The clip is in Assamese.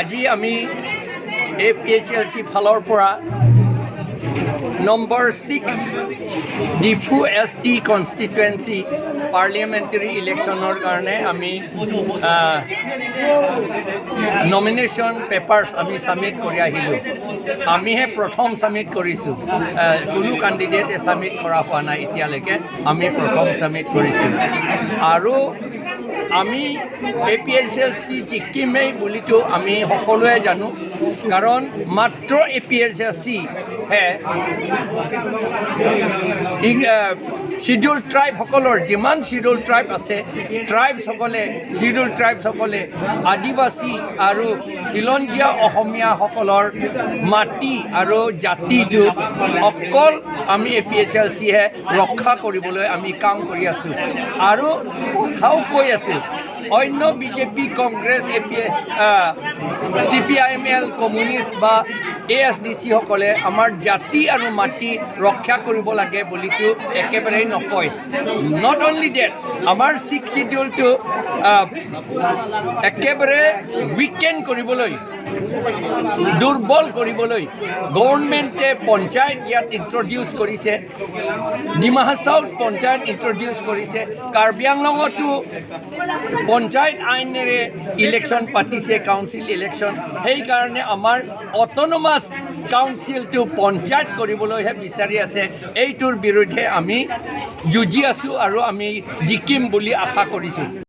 আজি আমি এপিএইচএলচি ফালৰ পৰা number 6 Diphu ST constituency parliamentary ইলেকশ্যনৰ কাৰণে আমি নমিনেশ্যন পেপাৰ্ছ আমি ছাবমিট কৰি আহিলোঁ। আমিহে প্ৰথম ছাবমিট কৰিছোঁ। কোনো কেণ্ডিডেটে ছাবমিট কৰা হোৱা নাই এতিয়ালৈকে। আমি প্ৰথম ছাবমিট কৰিছোঁ আৰু আমি এপিএইচএলচি জিকিমেই বুলিতো আমি সকলোৱে জানো, কাৰণ মাত্ৰ এপিএইচএলচিহে চিডিউল ট্ৰাইবসকলৰ, যিমান চিডিউল ট্ৰাইব আছে, ট্ৰাইবছসকলে, চিডিউল ট্ৰাইবছসকলে, আদিবাসী আৰু খিলঞ্জীয়া অসমীয়াসকলৰ মাটি আৰু জাতিটো অকল আমি এপিএইচএলচিহে ৰক্ষা কৰিবলৈ আমি কাম কৰি আছোঁ আৰু কথাও কৈ আছোঁ। অন্য BJP, Congress, AP, CPIML, communist বা এএছডিচিসকলে আমাৰ জাতি আৰু মাটি ৰক্ষা কৰিব লাগে বুলিতো একেবাৰেই নকয়। Not only date, আমাৰ ছিক্স চিডিউলটো একেবাৰে উইকেন কৰিবলৈ, দুৰ্বল কৰিবলৈ গভৰ্ণমেণ্টে পঞ্চায়ত ইয়াত ইণ্ট্ৰডিউচ কৰিছে, ডিমা হাছাওত পঞ্চায়ত ইণ্ট্ৰডিউচ কৰিছে, কাৰ্বি আংলঙতো পঞ্চায়ত আইনেৰে ইলেকশ্যন পাতিছে, কাউন্সিল ইলেকশ্যন। সেইকাৰণে আমাৰ অট'নমাছ কাউন্সিলটো পঞ্চায়ত কৰিবলৈহে বিচাৰি আছে। এইটোৰ বিৰুদ্ধে আমি যুঁজি আছোঁ আৰু আমি জিকিম বুলি আশা কৰিছোঁ।